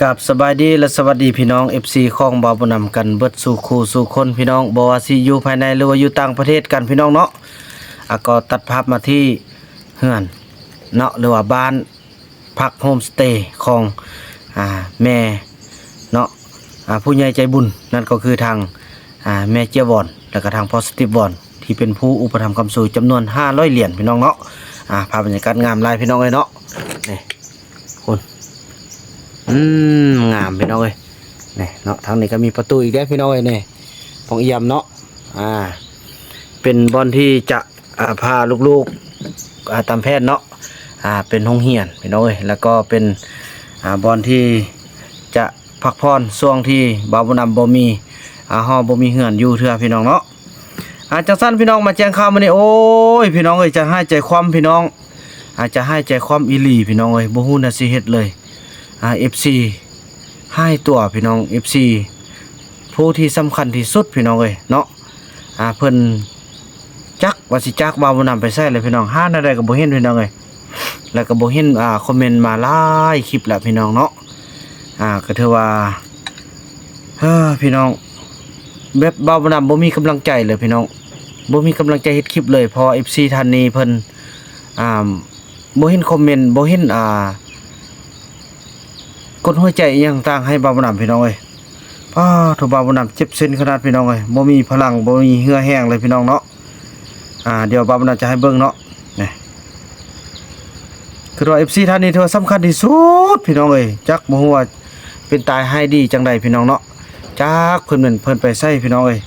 ກາບສະບາຍດີ ແລະ ສະຫວັດດີພີ່ນ້ອງ ເອັຟຊີ ຂອງບ່າວບຸນນຳກັນເບິດສູ່ຄູ່ສູ່ຄົນພີ່ນ້ອງ, ບໍ່ວ່າຊິຢູ່ພາຍໃນ ຫຼືວ່າຢູ່ຕ່າງປະເທດກັນພີ່ນ້ອງເນາະ. ອາ ກໍຕັດພາບມາທີ່ເຮືອນເນາະ ຫຼືວ່າບ້ານພັກໂຮມສະເຕຂອງ ອາ ແມ່ເນາະ ອາ ຜູ້ໃຫຍ່ໃຈບຸນ ນັ້ນກໍຄືທາງ ອາ ແມ່ເຈ້ຍວອນ ແລ້ວກໍທາງພໍ່ສະຕິບວອນ ທີ່ເປັນຜູ້ອຸປະຖຳຄ້ຳຊູຈຳນວນຫ້າຮ້ອຍຫຼຽນພີ່ນ້ອງເນາະ. ອາ ພາບບັນຍາກາດງາມຫຼາຍພີ່ນ້ອງເອີຍເນາະ. ນີ້ ໂອ້ຍ ອືມ ງາມພີ່ນ້ອງເອີຍ. ນີ້ເນາະ ທາງນີ້ກໍມີປະຕູອີກເດ້ພີ່ນ້ອງເອີຍ. ນີ້ ປ່ອງຢ້ຽມເນາະ. ອາ ເປັນບ່ອນທີ່ຈະ ອາ ພາລູກໆ ອາ ຕາມແຜນເນາະ. ອາ ເປັນໂຮງຮຽນພີ່ນ້ອງເອີຍ ແລ້ວກໍເປັນ ອາ ບ່ອນທີ່ຈະພັກຜ່ອນຊ່ວງທີ່ບ່າວບຸນນຳບໍ່ມີ ອາ ຫໍ່ບໍ່ມີເຮືອນຢູ່ເທື່ອພີ່ນ້ອງເນາະ. ອາ ຈັ່ງຊັ້ນພີ່ນ້ອງ ມາແຈ້ງຂ່າວມື້ນີ້ ໂອ້ຍ ພີ່ນ້ອງເອີຍ ໃຈຮ້າຍໃຈຄວ່ຳພີ່ນ້ອງ. ອາ ໃຈຮ້າຍໃຈຄວ່ຳອີ່ຫຼີພີ່ນ້ອງເອີຍ ບໍ່ຮູ້ແນວຊິເຮັດເລີຍ. ອາ ເອັຟຊີ ຫາຍຕົວພີ່ນ້ອງ ເອັຟຊີ ຜູ້ທີ່ສຳຄັນທີ່ສຸດພີ່ນ້ອງເອີຍເນາະ. ອາ ເພິ່ນຈັກວ່າຊິຈາກບ່າວບຸນນຳໄປໃສແລ້ວພີ່ນ້ອງ, ຫາແນວໃດກໍບໍ່ເຫັນພີ່ນ້ອງເອີຍ. ແລ້ວກໍບໍ່ເຫັນ ອາ ຄອມເມັນມາຫຼາຍຄລິບແລ້ວພີ່ນ້ອງເນາະ. ອາ ກໍຖືວ່າ ເອີ ພີ່ນ້ອງ ແບບບ່າວບຸນນຳບໍ່ມີກຳລັງໃຈເລີຍພີ່ນ້ອງ, ບໍ່ມີກຳລັງໃຈເຮັດຄລິບເລີຍ ເພາະວ່າ ເອັຟຊີ ທ່ານນີ້ເພິ່ນ ອາ ບໍ່ເຫັນຄອມເມັນ ບໍ່ເຫັນ ອາ ກົດຫົວໃຈອີ່ຫຍັງຕ່າງໃຫ້ບ່າວບຸນນຳພີ່ນ້ອງເອີຍ. ປ້າໂທ້ ບ່າວບຸນນຳເຈັບເສັ້ນຂະໜາດພີ່ນ້ອງເອີຍ, ບໍ່ມີພະລັງ ບໍ່ມີເຫື່ອແຮງເລີຍພີ່ນ້ອງເນາະ. ອາ ດຽວບ່າວບຸນນຳຈະໃຫ້ເບິ່ງເນາະ. ນີ້ ຄືວ່າ ເອັຟຊີ ທ່ານນີ້ຖືວ່າສຳຄັນທີ່ສຸດພີ່ນ້ອງເອີຍ, ຈັກບໍ່ຮູ້ວ່າເປັນຕາຍຮ້າຍດີຈັ່ງໃດພີ່ນ້ອງເນາະ. ຈັກເພິ່ນແມ່ນເພິ່ນໄປໃສພີ່ນ້ອງເອີຍ,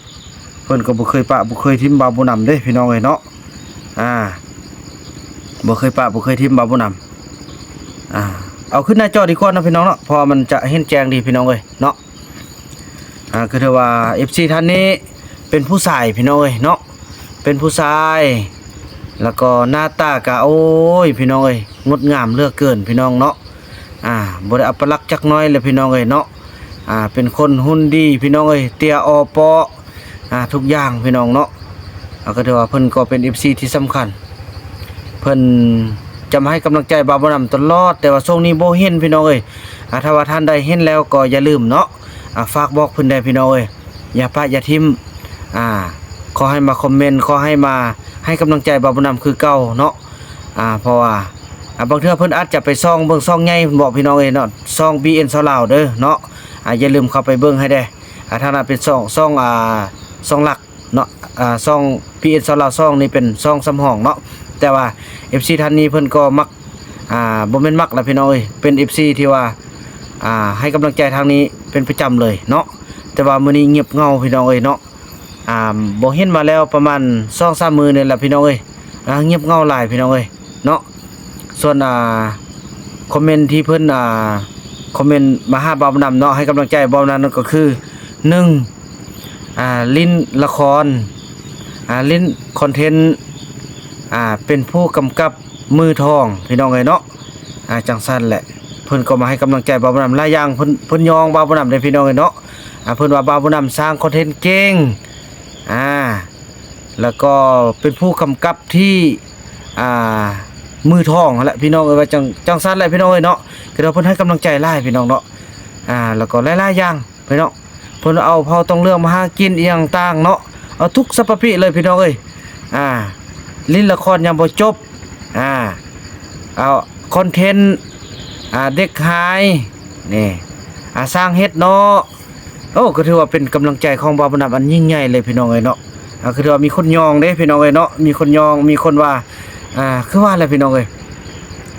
ເພິ່ນກໍບໍ່ເຄີຍປະບໍ່ເຄີຍຖິ້ມບ່າວບຸນນຳເດ້ພີ່ນ້ອງເອີຍເນາະ. ອາ ບໍ່ເຄີຍປະບໍ່ເຄີຍຖິ້ມບ່າວບຸນນຳ. ອາ ເອົາຂຶ້ນໜ້າຈໍດີກວ່າເນາະພີ່ນ້ອງເນາະ, ເພາະວ່າມັນຈະເຫັນແຈ້ງດີພີ່ນ້ອງເອີຍເນາະ. ອາ ກໍຖືວ່າ ເອັຟຊີ ທ່ານນີ້ເປັນຜູ້ຊາຍພີ່ນ້ອງເອີຍເນາະ, ເປັນຜູ້ຊາຍ ແລ້ວກໍໜ້າຕາກະ ໂອ້ຍ ພີ່ນ້ອງເອີຍ ງົດງາມເຫຼືອເກີນພີ່ນ້ອງເນາະ. ອາ ບໍ່ໄດ້ອັບປະລັກຈັກໜ້ອຍເລີຍພີ່ນ້ອງເອີຍເນາະ. ອາ ເປັນຄົນຫຸ່ນດີພີ່ນ້ອງເອີຍ, ເຕ້ຍ ເອາະ ເປາະ ອາ ທຸກຢ່າງພີ່ນ້ອງເນາະ. ອາ ກໍຖືວ່າເພິ່ນກໍເປັນ ເອັຟຊີ ທີ່ສຳຄັນ, ເພິ່ນຈະມາໃຫ້ກຳລັງໃຈບ່າວບຸນນຳຕະຫຼອດ, ແຕ່ວ່າຊ່ວງນີ້ບໍ່ເຫັນພີ່ນ້ອງເອີຍ. ອາ ຖ້າວ່າທ່ານໃດເຫັນແລ້ວກໍຢ່າລືມເນາະ, ອາ ຝາກບອກເພິ່ນແດ່ພີ່ນ້ອງເອີຍ, ຢ່າປະຢ່າຖິ້ມ. ອາ ຂໍໃຫ້ມາຄອມເມັນ, ຂໍໃຫ້ມາໃຫ້ກຳລັງໃຈບ່າວບຸນນຳຄືເກົ່າເນາະ. ອາ ເພາະວ່າ ອາ ບາງເທື່ອເພິ່ນອາດຈະໄປສ່ອງເບິ່ງຊ່ອງໃຫຍ່ເພິ່ນເບາະພີ່ນ້ອງເອີຍເນາະ, ຊ່ອງ ບີເອັນ ຊາວລາວເດີເນາະ. ອາ ຢ່າລືມເຂົ້າໄປເບິ່ງໃຫ້ແດ່. ອາ ທາງນັ້ນເປັນຊ່ອງ ຊ່ອງ ອາ ຊ່ອງຫຼັກເນາະ, ອາ ຊ່ອງ ບີເອັນ ຊາວລາວ ຊ່ອງນີ້ເປັນຊ່ອງສຳຮອງເນາະ. ແຕ່ວ່າ ເອັຟຊີ ທ່ານນີ້ເພິ່ນກໍມັກ ອາ ບໍ່ແມ່ນມັກລະພີ່ນ້ອງເອີຍ, ເປັນ ເອັຟຊີ ທີ່ວ່າ ອາ ໃຫ້ກຳລັງໃຈທາງນີ້ເປັນປະຈຳເລີຍເນາະ. ແຕ່ວ່າມື້ນີ້ງຽບເຫງົາພີ່ນ້ອງເອີຍເນາະ. ອາ ບໍ່ເຫັນມາແລ້ວປະມານສອງສາມມື້ນີ້ແຫຼະພີ່ນ້ອງເອີຍ. ອາ ງຽບເຫງົາຫຼາຍພີ່ນ້ອງເອີຍເນາະ. ສ່ວນ ອາ ຄອມເມັນທີ່ເພິ່ນ ອາ ຄອມເມັນມາຫາບ່າວບຸນນຳເນາະ, ໃຫ້ກຳລັງໃຈບ່າວບຸນນຳນັ້ນກໍຄື ໜຶ່ງ ອາ ຫຼິ້ນລະຄອນ ອາ ຫຼິ້ນຄອນເທັນ ອາ ເປັນຜູ້ກຳກັບມືທອງພີ່ນ້ອງເອີຍເນາະ. ອາ ຈັ່ງຊັ້ນແຫຼະ ເພິ່ນກໍມາໃຫ້ກຳລັງໃຈບ່າວບຸນນຳຫຼາຍຢ່າງ, ເພິ່ນ ເພິ່ນຍ້ອງບ່າວບຸນນຳເດ້ພີ່ນ້ອງເອີຍເນາະ. ອາ ເພິ່ນວ່າບ່າວບຸນນຳສ້າງຄອນເທັນເກັ່ງ ອາ ແລ້ວກໍເປັນຜູ້ກຳກັບທີ່ ອາ ມືທອງຫັ້ນແຫຼະພີ່ນ້ອງເອີຍ, ວ່າຈັ່ງ ຈັ່ງຊັ້ນແຫຼະພີ່ນ້ອງເອີຍເນາະ. ກໍເພິ່ນໃຫ້ກຳລັງໃຈຫຼາຍພີ່ນ້ອງເນາະ. ອາ ແລ້ວກໍຫຼາຍໆຢ່າງພີ່ນ້ອງ, ເພິ່ນເອົາເຜົ່າຕອງເຫຼືອງມາຫາກິນອີ່ຫຍັງຕ່າງເນາະ, ເອົາທຸກສັບປະປິເລີຍພີ່ນ້ອງເອີຍ. ອາ ຫຼິ້ນລະຄອນຍັງບໍ່ຈົບ, ອາ ເອົາຄອນເທັນ ອາ ເດັກຫາຍນີ້ ອາ ສ້າງເຫັດເນາະ. ໂອ້ ກໍຖືວ່າເປັນກຳລັງໃຈຂອງບ່າວບຸນນຳອັນຍິ່ງໃຫຍ່ເລີຍພີ່ນ້ອງເອີຍເນາະ. ອາ ກໍຖືວ່າມີຄົນຍ້ອງເດ້ພີ່ນ້ອງເອີຍເນາະ, ມີຄົນຍ້ອງ ມີຄົນວ່າ ອາ ຄືວ່າແຫຼະພີ່ນ້ອງເອີຍ,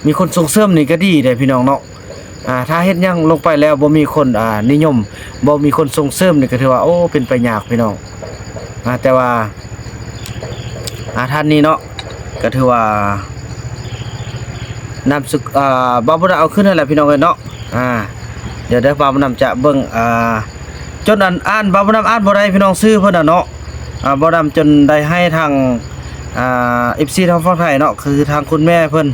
ມີຄົນສົ່ງເສີມນີ້ກໍດີເດ້ພີ່ນ້ອງເນາະ. ອາ ຖ້າເຮັດຫຍັງລົງໄປແລ້ວບໍ່ມີຄົນ ອາ ນິຍົມ ບໍ່ມີຄົນສົ່ງເສີມນີ້ ກໍຖືວ່າ ໂອ້ ເປັນໄປຍາກພີ່ນ້ອງ. ອາ ແຕ່ວ່າ ອາ ທ່ານນີ້ເນາະ ກໍຖືວ່າ ນາມສະ ອາ ບ່າວບຸນນຳເອົາຂຶ້ນຫັ້ນແຫຼະພີ່ນ້ອງເອີຍເນາະ. ອາ ດຽວເດີ ບ່າວບຸນນຳຈະເບິ່ງ ອາ ຈົນອັນ ອ່ານ ບ່າວບຸນນຳອ່ານບໍ່ໄດ້ພີ່ນ້ອງ ຊື່ເພິ່ນນະເນາະ. ອາ ບ່າວນຳຈົນໄດ້ໃຫ້ທາງ ອາ ເອັຟຊີ ທາງຝັ່ງໄທເນາະ ຄືທາງຄຸນແມ່ເພິ່ນ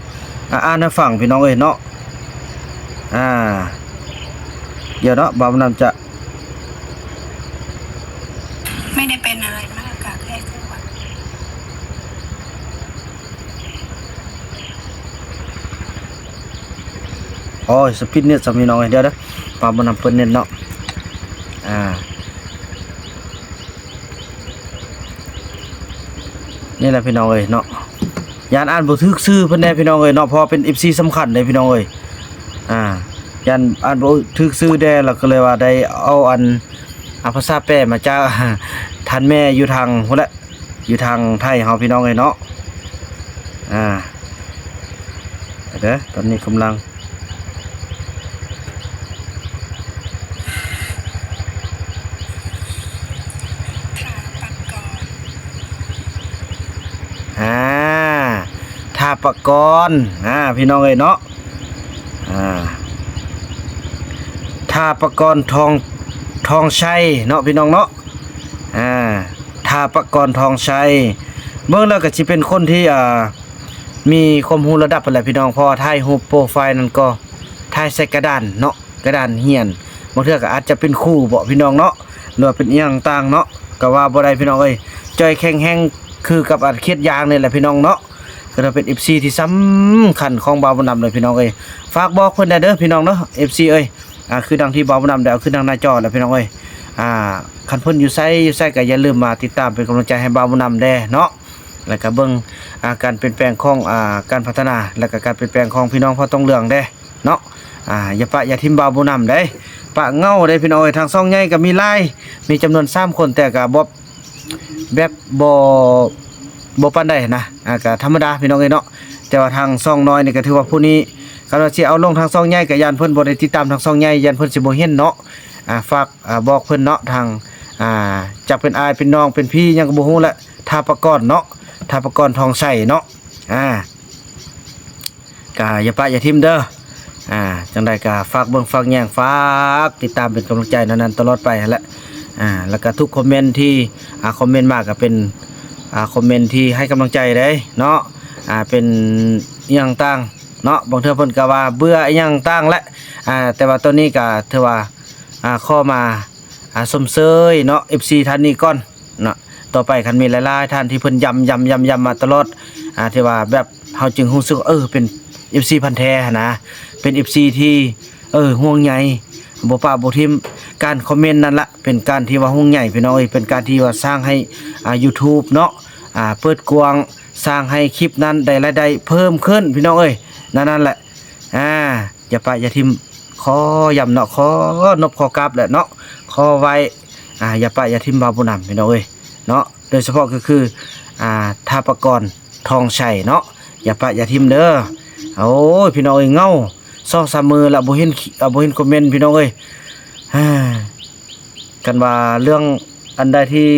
ອາ ອ່ານໃຫ້ຟັງພີ່ນ້ອງເອີຍເນາະ. ອາ ດຽວເນາະ ບ່າວບຸນນຳຈະ ไม่ได้เป็นอะไรมากค่ะ แค่ไข้หวัด ໂອ້ຍ ສະປິດເນັດຊະພີ່ນ້ອງເອີຍ ດຽວເດີ ປາບໍ່ນຳເປີດເນັດເນາະ ອ່າ ນີ້ແຫຼະພີ່ນ້ອງເອີຍເນາະ ຢ້ານອ່ານບໍ່ຖືກຊື່ເພິ່ນແດ່ພີ່ນ້ອງເອີຍເນາະ ເພາະວ່າເປັນເອັຟຊີສຳຄັນເດ້ພີ່ນ້ອງເອີຍ ອ່າ ຢ້ານອ່ານບໍ່ຖືກຊື່ແດ່ ແລ້ວກໍເລີຍວ່າໄດ້ເອົາອັນ ອ່າ ພາສາແປມາຈາກ ທ່ານແມ່ຢູ່ທາງພຸ້ນແຫຼະ ຢູ່ທາງໄທເຮົາພີ່ນ້ອງເອີຍເນາະ ອ່າ ເດີ ຕອນນີ້ກຳລັງ ອ່າ ຖາປະກອນ ອ່າ ພີ່ນ້ອງເອີຍເນາະ ອ່າ ຖາປະກອນ ທອງ ທອງໄຊເນາະ ພີ່ນ້ອງເນາະ ອ່າ ຖາປະກອນ ທອງໄຊ ເບິ່ງແລ້ວກໍຊິເປັນຄົນທີ່ ອ່າ ມີຄວາມຮູ້ລະດັບຫັ້ນແຫຼະພີ່ນ້ອງ ເພາະວ່າຖ່າຍຮູບໂປຣໄຟນັ້ນກໍຖ່າຍໃສ່ກະດານເນາະ ກະດານຮຽນ ບາງເທື່ອກໍອາດຈະເປັນຄູເບາະພີ່ນ້ອງເນາະ ຫຼືວ່າເປັນອີ່ຫຍັງຕ່າງເນາະ ກໍວ່າບໍ່ໄດ້ພີ່ນ້ອງເອີຍ ຈ່ອຍແຂງແຮງຄືກັບອັນຄຽດຢາງນີ້ແຫຼະພີ່ນ້ອງເນາະ ກໍຖືວ່າເປັນເອັຟຊີທີ່ສຳຄັນຂອງບ່າວບຸນນຳເລີຍພີ່ນ້ອງເອີຍ ຝາກບອກເພິ່ນແດ່ເດີພີ່ນ້ອງເນາະ ເອັຟຊີເອີຍ ອ່າ ຄືດັ່ງທີ່ບ່າວບຸນນຳໄດ້ເອົາຂຶ້ນທາງໜ້າຈໍແລ້ວພີ່ນ້ອງເອີຍ ອ່າ ຄັນເພິ່ນຢູ່ໃສ ຢູ່ໃສກໍຢ່າລືມມາຕິດຕາມເປັນກຳລັງໃຈໃຫ້ບ່າວບຸນນຳແດ່ເນາະ ແລ້ວກໍເບິ່ງ ອ່າ ການປ່ຽນແປງຂອງ ອ່າ ການພັດທະນາ ແລ້ວກໍການປ່ຽນແປງຂອງພີ່ນ້ອງເຜົ່າຕອງເຫຼືອງແດ່ເນາະ ອ່າ ຢ່າປະຢ່າຖິ້ມບ່າວບຸນນຳເດ້ ປະເຫງົາເດ້ພີ່ນ້ອງເອີຍ ທາງຊ່ອງໃຫຍ່ກໍມີຫຼາຍ ມີຈຳນວນສາມຄົນ ແຕ່ກໍບໍ່ ແບບບໍ່ ບໍ່ປານໃດນະ ອ່າ ກໍທຳມະດາພີ່ນ້ອງເອີຍເນາະ ແຕ່ວ່າທາງຊ່ອງນ້ອຍນີ້ກໍຖືວ່າຜູ້ນີ້ ຄັນວ່າຊິເອົາລົງທາງຊ່ອງໃຫຍ່ກໍຢ້ານເພິ່ນບໍ່ໄດ້ຕິດຕາມທາງຊ່ອງໃຫຍ່ ຢ້ານເພິ່ນຊິບໍ່ເຫັນເນາະ ອ່າ ຝາກ ອ່າ ບອກເພິ່ນເນາະ ທາງ ອ່າ ຈັກເປັນອ້າຍເປັນນ້ອງເປັນພີ່ຫຍັງກໍບໍ່ຮູ້ແຫຼະ ຖາປະກອນເນາະ ຖາປະກອນ ທອງໄຊເນາະ ອ່າ ກະຢ່າປະຢ່າຖິ້ມເດີ ອ່າ ຈັ່ງໃດກະຝາກເບິ່ງຝາກແຍງ ຝາກຕິດຕາມເປັນກຳລັງໃຈແນວນັ້ນຕະຫຼອດໄປຫັ້ນແຫຼະ ອ່າ ແລ້ວກະທຸກຄອມເມັນທີ່ ອ່າ ຄອມເມັນມາກະເປັນ ອ່າ ຄອມເມັນທີ່ໃຫ້ກຳລັງໃຈເດ້ເນາະ ອ່າ ເປັນອີ່ຫຍັງຕ່າງເນາະ ບາງເທື່ອເພິ່ນກະວ່າເບື່ອອີ່ຫຍັງຕ່າງແຫຼະ ອ່າ ແຕ່ວ່າຕອນນີ້ກະຖືວ່າ ອ່າ ຂໍມາ ອ່າ ຊົມເຊີຍເນາະ ເອັຟຊີທ່ານນີ້ກ່ອນເນາະ ຕໍ່ໄປຄັນມີຫຼາຍໆທ່ານທີ່ເພິ່ນຢ້ຳໆໆມາຕະຫຼອດ ອ່າ ທີ່ວ່າແບບເຮົາຈຶ່ງຮູ້ສຶກວ່າ ເອີ ເປັນເອັຟຊີພັນແທ້ຫັ້ນນະ ເປັນເອັຟຊີທີ່ ເອີ ຫ່ວງໃຍ ບໍ່ປະບໍ່ຖິ້ມ ການຄອມເມັນນັ້ນລະ ເປັນການທີ່ວ່າຫ່ວງໃຍພີ່ນ້ອງເອີຍ ເປັນການທີ່ວ່າສ້າງໃຫ້ ອ່າ ຢູທູບເນາະ ອ່າ ເປີດກວ້າງ ສ້າງໃຫ້ຄລິບນັ້ນໄດ້ລາຍໄດ້ເພີ່ມຂຶ້ນພີ່ນ້ອງເອີຍ ນັ້ນ ນັ້ນແຫຼະ ອ່າ ຢ່າປະຢ່າຖິ້ມ ຂໍຢ້ຳເນາະ ຂໍນົບຂໍກາບແຫຼະເນາະ ຂໍໄຫວ້ ອ່າ ຢ່າປະຢ່າຖິ້ມບ່າວບຸນນຳພີ່ນ້ອງເອີຍເນາະ ໂດຍສະເພາະກໍຄື ອ່າ ຖາປະກອນ ທອງໄຊເນາະ ຢ່າປະຢ່າຖິ້ມເດີ ໂອ້ຍ ພີ່ນ້ອງເອີຍ ເຫງົາ ສອງສາມມື້ລະບໍ່ເຫັນ ບໍ່ເຫັນຄອມເມັນພີ່ນ້ອງເອີຍ ຄັນວ່າເລື່ອງອັນໃດທີ່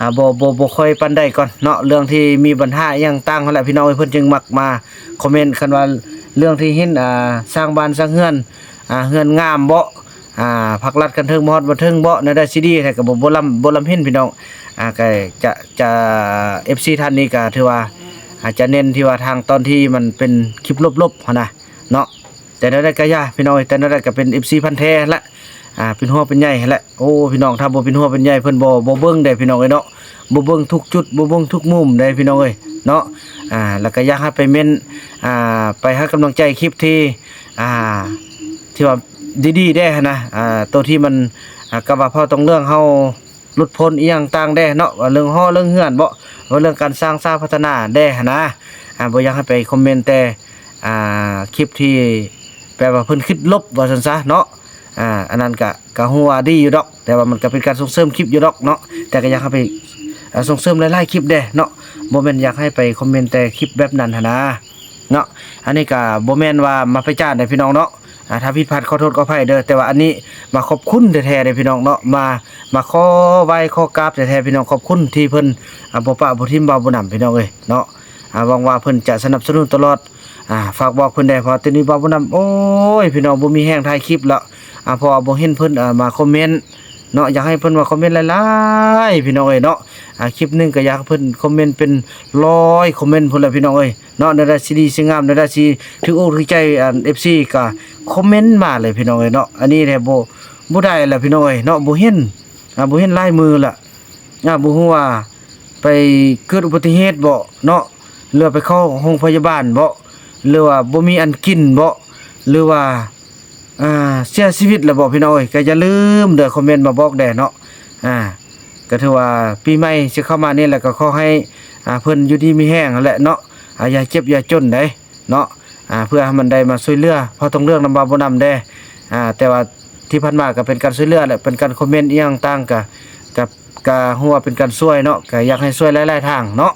ອ່າ ບໍ່ ບໍ່ ບໍ່ຄ່ອຍປານໃດກ່ອນເນາະ ເລື່ອງທີ່ມີບັນຫາອີ່ຫຍັງຕ່າງຫັ້ນແຫຼະ ພີ່ນ້ອງເອີຍ ເພິ່ນຈຶ່ງມັກມາຄອມເມັນ ຄັນວ່າເລື່ອງທີ່ເຫັນ ອ່າ ສ້າງບ້ານສ້າງເຮືອນ ອ່າ ເຮືອນງາມເບາະ ອ່າ ພັກລັດກັນເຖິງບໍ່ຮອດບໍ່ເຖິງເບາະ ແນວໃດຊິດີແທ້ກໍບໍ່ ບໍ່ລຳ ບໍ່ລຳເຫັນພີ່ນ້ອງ ອ່າ ກໍຈະ ຈະ ເອັຟຊີທ່ານນີ້ກໍຖືວ່າ ອາດຈະເນັ້ນທີ່ວ່າທາງຕອນທີ່ມັນເປັນຄລິບລົບໆຫັ້ນນະເນາະ ແຕ່ແນວໃດກໍຢ່າພີ່ນ້ອງເອີຍ ແຕ່ແນວໃດກໍເປັນເອັຟຊີພັນແທ້ຫັ້ນແຫຼະ ອ່າ ເປັນຫ່ວງເປັນໃຍຫັ້ນແຫຼະ ໂອ້ ພີ່ນ້ອງ ຖ້າບໍ່ເປັນຫ່ວງເປັນໃຍເພິ່ນບໍ່ ບໍ່ເບິ່ງເດ້ພີ່ນ້ອງເອີຍເນາະ ບໍ່ເບິ່ງທຸກຈຸດ ບໍ່ເບິ່ງທຸກມຸມເດ້ພີ່ນ້ອງເອີຍເນາະ ອ່າ ແລ້ວກໍຢາກໃຫ້ໄປເມັ້ນ ອ່າ ໄປໃຫ້ກຳລັງໃຈຄລິບທີ່ ອ່າ ທີ່ວ່າດີໆເດ້ຫັ້ນນະ ອ່າ ໂຕທີ່ມັນ ອ່າ ກັບວ່າເຜົ່າຕອງເຫຼືອງເຮົາ ຫຼຸດພົ້ນອີ່ຫຍັງຕ່າງແດ່ເນາະ ວ່າເລື່ອງຫໍເລື່ອງເຮືອນເບາະ ວ່າເລື່ອງການສ້າງສາພັດທະນາແດ່ຫັ້ນນະ ອ່າ ບໍ່ຢາກໃຫ້ໄປຄອມເມັນແຕ່ ອ່າ ຄລິບທີ່ແບບວ່າເພິ່ນຄິດລົບວ່າຊັ້ນຊະເນາະ ອ່າ ອັນນັ້ນກະ ກະຮູ້ວ່າດີຢູ່ດອກ ແຕ່ວ່າມັນກະເປັນການສົ່ງເສີມຄລິບຢູ່ດອກເນາະ ແຕ່ກະຢາກໃຫ້ໄປ ອ່າ ສົ່ງເສີມຫຼາຍໆຄລິບແດ່ເນາະ ບໍ່ແມ່ນຢາກໃຫ້ໄປຄອມເມັນແຕ່ຄລິບແບບນັ້ນຫັ້ນນະ ເນາະ ອັນນີ້ກະບໍ່ແມ່ນວ່າມາປະຈານເດ້ພີ່ນ້ອງເນາະ ອ່າ ຖ້າຜິດພາດຂໍໂທດຂໍອະໄພເດີ ແຕ່ວ່າອັນນີ້ມາຂອບຄຸນແທ້ໆເດ້ພີ່ນ້ອງເນາະ ມາ ມາຂໍໄຫວ້ຂໍກາບແທ້ໆພີ່ນ້ອງ ຂອບຄຸນທີ່ເພິ່ນ ອ່າ ບໍ່ປະບໍ່ຖິ້ມບ່າວບຸນນຳພີ່ນ້ອງເອີຍເນາະ ອ່າ ຫວັງວ່າເພິ່ນຈະສະໜັບສະໜູນຕະຫຼອດ ອ່າ ຝາກບອກເພິ່ນແດ່ ເພາະວ່າຕອນນີ້ບ່າວບຸນນຳ ໂອ້ຍ ພີ່ນ້ອງ ບໍ່ມີແຮງຖ່າຍຄລິບແລ້ວ ອ່າ ເພາະວ່າບໍ່ເຫັນເພິ່ນ ອ່າ ມາຄອມເມັນ ເນາະ ຢາກໃຫ້ເພິ່ນມາຄອມເມັນຫຼາຍໆ ພີ່ນ້ອງເອີຍເນາະ ອ່າ ຄລິບໜຶ່ງກໍຢາກໃຫ້ເພິ່ນຄອມເມັນເປັນຮ້ອຍຄອມເມັນພຸ້ນແຫຼະພີ່ນ້ອງເອີຍເນາະ ແນວໃດຊິດີຊິງາມ ແນວໃດຊິຖືກອົກຖືກໃຈ ອັນ ເອັຟຊີ ກໍຄອມເມັນມາເລີຍພີ່ນ້ອງເອີຍເນາະ ອັນນີ້ແຫຼະ ບໍ່ ບໍ່ໄດ້ແລ້ວພີ່ນ້ອງເອີຍເນາະ ບໍ່ເຫັນ ອ່າ ບໍ່ເຫັນຫຼາຍມື້ລະ ອ່າ ບໍ່ຮູ້ວ່າໄປເກີດອຸບັດຕິເຫດເບາະເນາະ ຫຼືວ່າໄປເຂົ້າໂຮງພະຍາບານເບາະ ຫຼືວ່າບໍ່ມີອັນກິນເບາະ ຫຼືວ່າ ອ່າ ເສຍຊີວິດແລ້ວບໍ່ພີ່ນ້ອງເອີຍ? ກໍຢ່າລືມເດີຄອມເມັນມາບອກແດ່ເນາະ. ອ່າ ກໍຖືວ່າປີໃໝ່ຊິເຂົ້າມານີ້ແຫຼະ ກໍຂໍໃຫ້ ອ່າ ເພິ່ນຢູ່ດີມີແຮງຫັ້ນແຫຼະເນາະ. ອ່າ ຢ່າເຈັບຢ່າຈົນໃດເນາະ. ອ່າ ເພື່ອໃຫ້ມັນໄດ້ມາຊ່ວຍເຫຼືອພໍ່ທອງເຫຼືອງນຳບ່າວບຸນນຳແດ່. ອ່າ ແຕ່ວ່າທີ່ຜ່ານມາກໍເປັນການຊ່ວຍເຫຼືອແຫຼະ ເປັນການຄອມເມັນອີ່ຫຍັງຕ່າງ ກໍ ກໍ ກໍຮູ້ວ່າເປັນການຊ່ວຍເນາະ ກໍຢາກໃຫ້ຊ່ວຍຫຼາຍໆທາງເນາະ.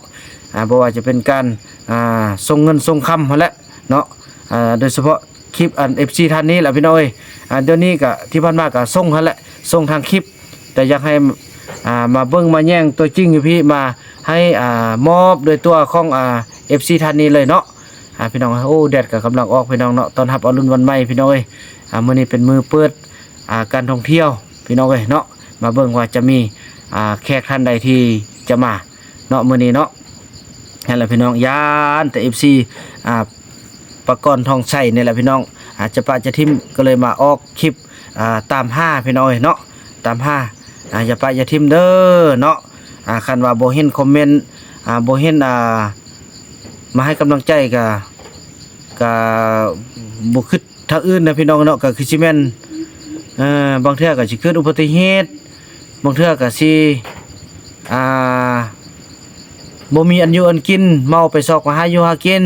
ອ່າ ບໍ່ວ່າຈະເປັນການ ອ່າ ສົ່ງເງິນສົ່ງຄຳຫັ້ນແຫຼະເນາະ. ອ່າ ໂດຍສະເພາະຄລິບອັນ ເອັຟຊີ ທ່ານນີ້ແຫຼະພີ່ນ້ອງເອີຍ. ອ່າ ດຽວນີ້ກໍທີ່ຜ່ານມາກໍສົ່ງຫັ້ນແຫຼະ ສົ່ງທາງຄລິບ ແຕ່ຢາກໃຫ້ ອ່າ ມາເບິ່ງມາແຍງຕົວຈິງຢູ່ພີ້ ມາໃຫ້ ອ່າ ມອບໂດຍຕົວຂອງ ອ່າ ເອັຟຊີ ທ່ານນີ້ເລີຍເນາະ. ອ່າ ພີ່ນ້ອງ ໂອ້ ແດດກໍກຳລັງອອກພີ່ນ້ອງເນາະ ຕ້ອນຮັບອາລຸນວັນໃໝ່ພີ່ນ້ອງເອີຍ. ອ່າ ມື້ນີ້ເປັນມື້ເປີດ ອ່າ ການທ່ອງທ່ຽວພີ່ນ້ອງເອີຍເນາະ. ມາເບິ່ງວ່າຈະມີ ອ່າ ແຂກທ່ານໃດທີ່ຈະມາເນາະ ມື້ນີ້ເນາະ. ນັ້ນແຫຼະພີ່ນ້ອງ ຢ້ານແຕ່ ເອັຟຊີ ອ່າ ປະກອນທອງໄຊນີ້ແຫຼະພີ່ນ້ອງ ອ່າ ຈະປະຈະຖິ້ມ ກໍເລີຍມາອອກຄລິບ ອ່າ ຕາມຫາພີ່ນ້ອງເອີຍເນາະ ຕາມຫາ. ອ່າ ຢ່າປະຢ່າຖິ້ມເດີເນາະ. ອ່າ ຄັນວ່າບໍ່ເຫັນຄອມເມັນ ອ່າ ບໍ່ເຫັນ ອ່າ ມາໃຫ້ກຳລັງໃຈ ກະ ກະບໍ່ຄິດ ທາງອື່ນນະພີ່ນ້ອງເນາະ ກໍຄືຊິແມ່ນ ເອີ ບາງເທື່ອກໍຊິເກີດອຸບັດຕິເຫດ ບາງເທື່ອກໍຊິ ອ່າ ບໍ່ມີອັນຢູ່ອັນກິນ ເມົາໄປຊອກມາຫາຢູ່ຫາກິນ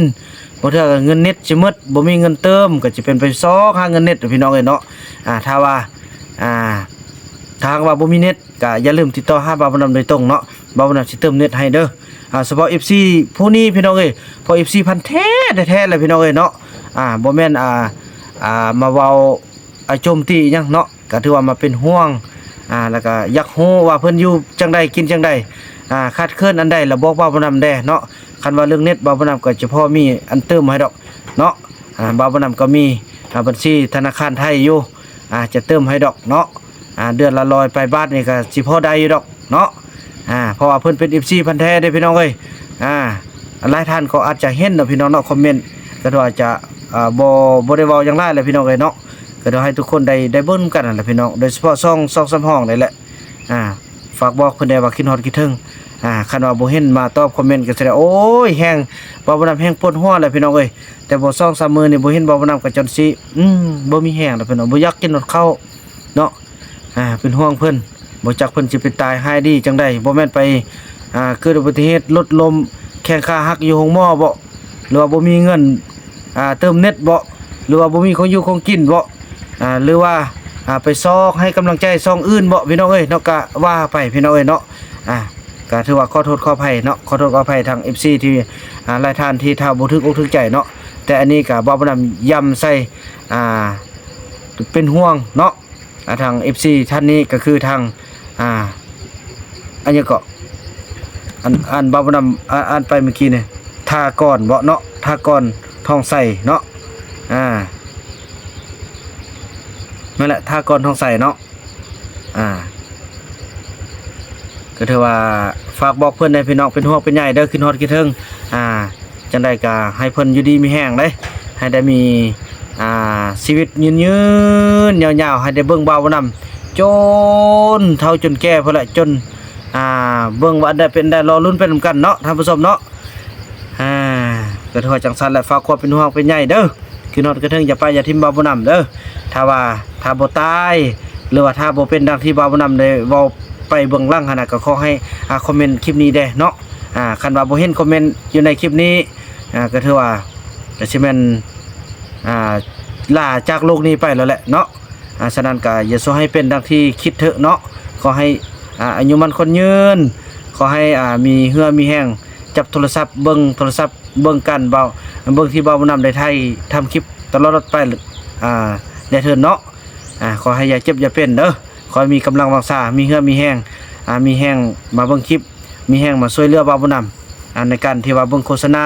ບາງເທື່ອກໍເງິນເນັດຊິໝົດ ບໍ່ມີເງິນເຕີມ ກໍຈະເປັນໄປຊອກຫາເງິນເນັດພີ່ນ້ອງເອີຍເນາະ. ອ່າ ຖ້າວ່າ ອ່າ ຖ້າຫາກວ່າບໍ່ມີເນັດ ກໍຢ່າລືມຕິດຕໍ່ຫາບ່າວບຸນນຳໂດຍຕົງເນາະ ບ່າວບຸນນຳຊິເຕີມເນັດໃຫ້ເດີ. ອ່າ ສະເພາະ ເອັຟຊີ ຜູ້ນີ້ພີ່ນ້ອງເອີຍ ເພາະ ເອັຟຊີ ພັນແທ້ແທ້ໆແຫຼະພີ່ນ້ອງເອີຍເນາະ. ອ່າ ບໍ່ແມ່ນ ອ່າ ອ່າ ມາເວົ້າ ອ່າ ໂຈມຕີຫຍັງເນາະ ກໍຖືວ່າມາເປັນຫ່ວງ ອ່າ ແລ້ວກໍຢາກຮູ້ວ່າເພິ່ນຢູ່ຈັ່ງໃດ ກິນຈັ່ງໃດ ອ່າ ຂາດເຂີນອັນໃດ ລະບອກບ່າວບຸນນຳແດ່ເນາະ. ຄັນວ່າເລື່ອງເນັດ ບ່າວບຸນນຳກໍຈະພໍມີອັນເຕີມໃຫ້ດອກເນາະ. ອ່າ ບ່າວບຸນນຳກໍມີ ອ່າ ບັນຊີທະນາຄານໄທຢູ່ ອ່າ ຈະເຕີມໃຫ້ດອກເນາະ. ອ່າ ເດືອນລະຮ້ອຍປາຍບາດນີ້ກໍຊິພໍໄດ້ຢູ່ດອກເນາະ. ອ່າ ເພາະວ່າເພິ່ນເປັນ ເອັຟຊີ ພັນແທ້ເດ້ພີ່ນ້ອງເອີຍ. ອ່າ ຫຼາຍທ່ານກໍອາດຈະເຫັນເນາະພີ່ນ້ອງເນາະ ຄອມເມັນ ກໍຖືວ່າຈະ ອ່າ ບໍ່ ບໍ່ໄດ້ເວົ້າຫຍັງຫຼາຍແຫຼະພີ່ນ້ອງເອີຍເນາະ. ກໍໃຫ້ທຸກຄົນໄດ້ ໄດ້ເບິ່ງນຳກັນຫັ້ນແຫຼະພີ່ນ້ອງ ໂດຍສະເພາະຊ່ອງ ຊ່ອງສຳຮອງນີ້ແຫຼະ. ອ່າ ຝາກບອກເພິ່ນແດ່ວ່າຄິດຮອດຄິດເຖິງ. ອ່າ ຄັນວ່າບໍ່ເຫັນມາຕອບຄອມເມັນກໍສະແດງ ໂອ້ຍ ແຮງ ບ່າວບຸນນຳແຮງປວດຫົວແຫຼະພີ່ນ້ອງເອີຍ. ແຕ່ບໍ່ສອງສາມມື້ນີ້ບໍ່ເຫັນບ່າວບຸນນຳກໍຈົນຊິ ອືມ ບໍ່ມີແຮງແລ້ວພີ່ນ້ອງ ບໍ່ຢາກກິນຮອດເຂົ້າເນາະ. ອ່າ ເປັນຫ່ວງເພິ່ນ ບໍ່ຈັກເພິ່ນຊິໄປຕາຍຮ້າຍດີຈັ່ງໃດ ບໍ່ແມ່ນໄປ ອ່າ ເກີດອຸບັດຕິເຫດລົດລົ້ມ ແຂ້ງຂາຫັກຢູ່ໂຮງໝໍບໍ ຫຼືວ່າບໍ່ມີເງິນ ອ່າ ເຕີມເນັດບໍ ຫຼືວ່າບໍ່ມີຂອງຢູ່ຂອງກິນບໍ ອ່າ ຫຼືວ່າ ອ່າ ໄປຊອກໃຫ້ກຳລັງໃຈຊ່ອງອື່ນບໍ ພີ່ນ້ອງເອີຍເນາະ. ກະວ່າໄປພີ່ນ້ອງເອີຍເນາະ. ອ່າ ກະຖືວ່າຂໍໂທດຂໍອະໄພເນາະ ຂໍໂທດຂໍອະໄພທາງ ເອັຟຊີ ທີ່ ອ່າ ຫຼາຍທ່ານທີ່ຖ້າບໍ່ຖືກອົກຖືກໃຈເນາະ. ແຕ່ອັນນີ້ກະບ່າວບຸນນຳຢ້ຳໃສ່ ອ່າ ເປັນຫ່ວງເນາະ. ອ່າ ທາງ ເອັຟຊີ ທ່ານນີ້ກໍຄືທາງ ອ່າ ອັນຫຍັງເກາະ ອັນ ອັນບ່າວບຸນນຳ ອ່າ ອ່ານໄປເມື່ອກີ້ນີ້ ຖາກອນບໍເນາະ ຖາກອນທອງໄຊເນາະ. ອ່າ ແມ່ນແຫຼະ ຖາກອນທອງໄຊເນາະ. ອ່າ ກໍຖືວ່າຝາກບອກເພິ່ນແດ່ພີ່ນ້ອງ ເປັນຫ່ວງເປັນໃຍເດີ ຄິດຮອດຄິດເຖິງ. ອ່າ ຈັ່ງໃດກໍໃຫ້ເພິ່ນຢູ່ດີມີແຮງເດ້ ໃຫ້ໄດ້ມີ ອ່າ ຊີວິດຍືນໆຍາວໆ ໃຫ້ໄດ້ເບິ່ງບ່າວບຸນນຳຈົນເຖົ້າຈົນແກ່ພຸ້ນແຫຼະ ຈົນ ອ່າ ເບິ່ງວ່າອັນໃດເປັນໃດ ລໍລຸ້ນໄປນຳກັນເນາະທ່ານຜູ້ຊົມເນາະ. ອ່າ ກໍຖືວ່າຈັ່ງຊັ້ນແຫຼະ ຝາກຄວາມເປັນຫ່ວງເປັນໃຍເດີ ຄືນອນກະເທິງ ຢ່າປະຢ່າຖິ້ມບ່າວບຸນນຳເດີ. ຖ້າວ່າ ຖ້າບໍ່ຕາຍ ຫຼືວ່າຖ້າບໍ່ເປັນດັ່ງທີ່ບ່າວບຸນນຳໄດ້ເວົ້າໄປເບື້ອງຫຼັງຫັ້ນນະ ກໍຂໍໃຫ້ ອ່າ ຄອມເມັນຄລິບນີ້ແດ່ເນາະ. ອ່າ ຄັນວ່າບໍ່ເຫັນຄອມເມັນຢູ່ໃນຄລິບນີ້ ອ່າ ກໍຖືວ່າ ກໍຊິແມ່ນ ອ່າ ລາຈາກໂລກນີ້ໄປແລ້ວແຫຼະເນາະ. ອ່າ ສະນັ້ນກໍຢ່າສູ່ໃຫ້ເປັນດັ່ງທີ່ຄິດເຖາະເນາະ. ຂໍໃຫ້ ອ່າ ອາຍຸໝັ້ນຂວັນຍືນ ຂໍໃຫ້ ອ່າ ມີເຫື່ອມີແຮງ ຈັບໂທລະສັບ ເບິ່ງໂທລະສັບ ເບິ່ງການເວົ້າ ເບິ່ງທີ່ບ່າວບຸນນຳໄດ້ຖ່າຍທຳຄລິບຕະຫຼອດໄປ ອ່າ ແດ່ເທີນເນາະ. ອ່າ ຂໍໃຫ້ຢ່າເຈັບຢ່າເປັນເດີ ຂໍໃຫ້ມີກຳລັງວັງຊາ ມີເຫື່ອມີແຮງ ອ່າ ມີແຮງມາເບິ່ງຄລິບ ມີແຮງມາຊ່ວຍເຫຼືອບ່າວບຸນນຳ ອ່າ ໃນການທີ່ວ່າເບິ່ງໂຄສະນາ.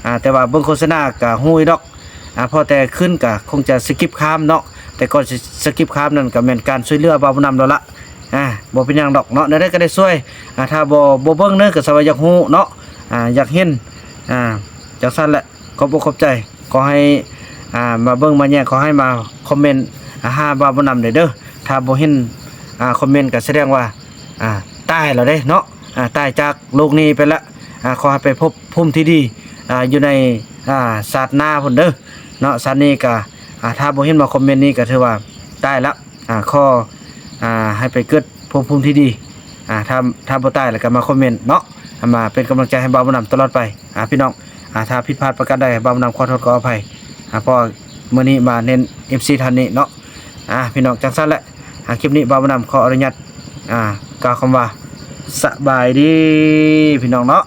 ອ່າ ແຕ່ວ່າເບິ່ງໂຄສະນາກໍຮູ້ຢູ່ດອກ ອ່າ ພໍແຕ່ຂຶ້ນກໍຄົງຈະສະກິບຂ້າມເນາະ. ແຕ່ກ່ອນຊິສະກິບຂ້າມນັ້ນກໍແມ່ນການຊ່ວຍເຫຼືອບ່າວບຸນນຳແລ້ວລະ. ອ່າ ບໍ່ເປັນຫຍັງດອກເນາະ ແນວໃດກໍໄດ້ຊ່ວຍ. ອ່າ ຖ້າບໍ່ ບໍ່ເບິ່ງເນີ ກໍສະວ່າຢາກຮູ້ເນາະ ອ່າ ຢາກເຫັນ ອ່າ ຈັ່ງຊັ້ນແຫຼະ. ຂອບອົກຂອບໃຈ ຂໍໃຫ້ ອ່າ ມາເບິ່ງມາແຍງ ຂໍໃຫ້ມາຄອມເມັນ ອ່າ ຫາບ່າວບຸນນຳແດ່ເດີ. ຖ້າບໍ່ເຫັນ ອ່າ ຄອມເມັນກໍສະແດງວ່າ ອ່າ ຕາຍແລ້ວເດ້ເນາະ ອ່າ ຕາຍຈາກໂລກນີ້ໄປລະ. ອ່າ ຂໍໃຫ້ໄປພົບພູມທີ່ດີ ອ່າ ຢູ່ໃນ ອ່າ ຊາດໜ້າພຸ້ນເດີເນາະ. ຊາດນີ້ກໍ ອ່າ ຖ້າບໍ່ເຫັນມາຄອມເມັນນີ້ກໍຖືວ່າຕາຍລະ. ອ່າ ຂໍ ອ່າ ໃຫ້ໄປເກີດພົບພູມທີ່ດີ. ອ່າ ຖ້າ ຖ້າບໍ່ຕາຍແລ້ວກໍມາຄອມເມັນເນາະ ອ່າ ມາເປັນກຳລັງໃຈໃຫ້ບ່າວບຸນນຳຕະຫຼອດໄປ. ອ່າ ພີ່ນ້ອງ ອ່າ ຖ້າຜິດພາດປະການໃດ ບ່າວບຸນນຳຂໍໂທດຂໍອະໄພ. ອ່າ ເພາະວ່າມື້ນີ້ມາເນັ້ນ ເອັຟຊີ ທ່ານນີ້ເນາະ. ອ່າ ພີ່ນ້ອງ ຈັ່ງຊັ້ນແຫຼະ. ອ່າ ຄລິບນີ້ບ່າວບຸນນຳຂໍອະນຸຍາດ ອ່າ ກ່າວຄຳວ່າສະບາຍດີ ພີ່ນ້ອງເນາະ.